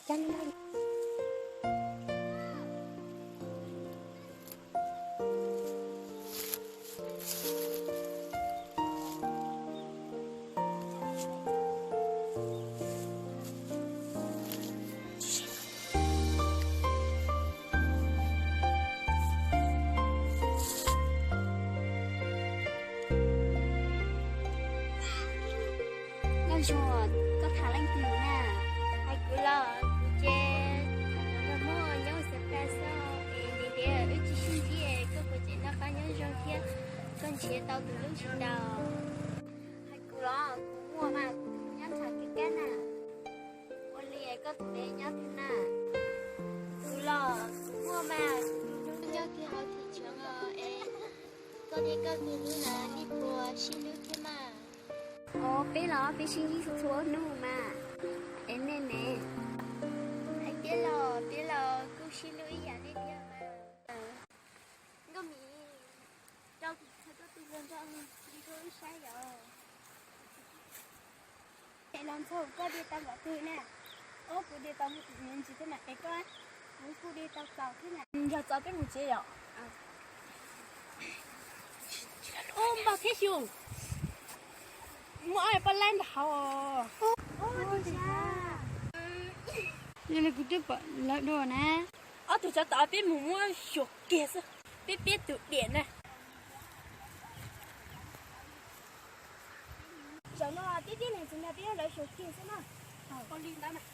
Cab li. Nkauj Ntsuag, koj tham leej twg na? Hais kuv los kuv ces nrog Muaj nyob xeem Paj xwb es ntiav ntiav wb tsis sib ntsib, koj puas tseem noj qab nyob zoo thiab koj nrhiav tau tus hlub tsis tau? Hais kuv los kuv Muaj mas kuv tus hlub nyob nram kawg kab na. Ua li koj tus me nyob twg na? Kuv los kuv Muaj mas kuv tus hlub nyob kiag hauv thim tswv os es koj thiab koj tus hlub na nej puas sib hlub thiab mas? Os, peb los peb sib ntsib txhua txhua hnub mas. Es nej ne? Hais tias los peb los kuj sib hlub ib yam nej thiab mas. Nkauj Mim, rau kuv koj tus hlub nrog kuv ib saib yom. Es los ntxog koj de tau npaum twg na? Ob, kuv de tau ntsis thiab mas es koj? Kuv kuj de tau txaus thiab na. Yog txaus peb mus tsev yom. Ub, npog thiab xyoo, muaj ob poj laib nrog hauv. Yog li kuv twb pom lawv dua na. Ob tug tsov tom peb mus muab xyuas kiag xwb, peb peb tus diam na. Zaum no tib tib neeg tsis nrog peb lawv xyuas kiag xwb na. Ua li ntawd mas.